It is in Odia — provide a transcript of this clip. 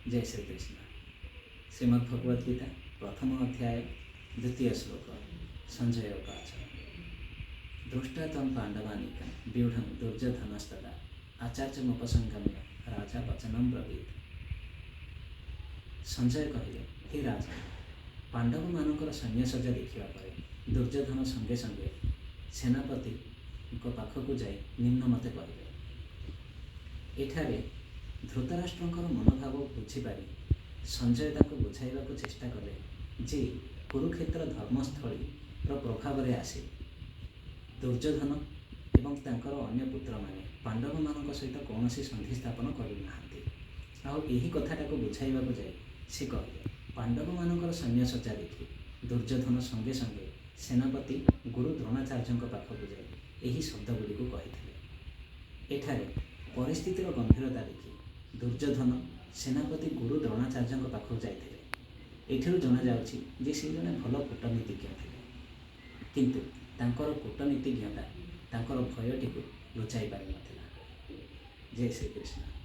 ଜୟ ଶ୍ରୀକୃଷ୍ଣ। ଶ୍ରୀମଦ୍ ଭଗବତ ଗୀତା, ପ୍ରଥମ ଅଧ୍ୟାୟ, ଦ୍ୱିତୀୟ ଶ୍ଲୋକ। ସଞ୍ଜୟ ଉବାଚ, ଦୃଷ୍ଟ୍ୱା ତଂ ପାଣ୍ଡବାନୀକଂ ବ୍ୟୁଢ଼ଂ ଦୁର୍ଯ୍ୟୋଧନସ୍ତଦା ଆଚାର୍ଯ୍ୟମୁପସଂଗମ୍ୟ ରାଜା ବଚନମ ବ୍ରବୀତ। ସଞ୍ଜୟ କହିଲେ, ହେ ରାଜା, ପାଣ୍ଡବମାନଙ୍କର ସୈନ୍ୟସଜ୍ଜା ଦେଖିବା ପରେ ଦୁର୍ଯ୍ୟୋଧନ ସଙ୍ଗେ ସଙ୍ଗେ ସେନାପତିଙ୍କ ପାଖକୁ ଯାଇ ନିମ୍ନମତେ କହିଲେ। ଏଠାରେ ଧୃତରାଷ୍ଟ୍ରଙ୍କର ମନୋଭାବ ବୁଝିପାରି ସଞ୍ଜୟ ତାଙ୍କୁ ବୁଝାଇବାକୁ ଚେଷ୍ଟା କଲେ ଯେ କୁରୁକ୍ଷେତ୍ର ଧର୍ମସ୍ଥଳୀର ପ୍ରଭାବରେ ଆସି ଦୁର୍ଯ୍ୟୋଧନ ଏବଂ ତାଙ୍କର ଅନ୍ୟ ପୁତ୍ରମାନେ ପାଣ୍ଡବମାନଙ୍କ ସହିତ କୌଣସି ସନ୍ଧି ସ୍ଥାପନ କରୁନାହାନ୍ତି। ଆଉ ଏହି କଥାଟାକୁ ବୁଝାଇବାକୁ ଯାଇ ସେ କହିଲେ, ପାଣ୍ଡବମାନଙ୍କର ସୈନ୍ୟସଜ୍ଜା ଦେଖି ଦୁର୍ଯ୍ୟୋଧନ ସଙ୍ଗେ ସଙ୍ଗେ ସେନାପତି ଗୁରୁ ଦ୍ରୋଣାଚାର୍ଯ୍ୟଙ୍କ ପାଖକୁ ଯାଇ ଏହି ଶବ୍ଦଗୁଡ଼ିକୁ କହିଥିଲେ। ଏଠାରେ ପରିସ୍ଥିତିର ଗମ୍ଭୀରତା ଦେଖି ଦୁର୍ଯ୍ୟୋଧନ ସେନାପତି ଗୁରୁ ଦ୍ରୋଣାଚାର୍ଯ୍ୟଙ୍କ ପାଖକୁ ଯାଇଥିଲେ। ଏଥିରୁ ଜଣାଯାଉଛି ଯେ ସେ ଜଣେ ଭଲ କୂଟନୀତିଜ୍ଞ ଥିଲେ, କିନ୍ତୁ ତାଙ୍କର କୂଟନୀତିଜ୍ଞତା ତାଙ୍କର ଭୟଟିକୁ ଲୁଚାଇ ପାରିନଥିଲା। ଜୟ ଶ୍ରୀକୃଷ୍ଣ।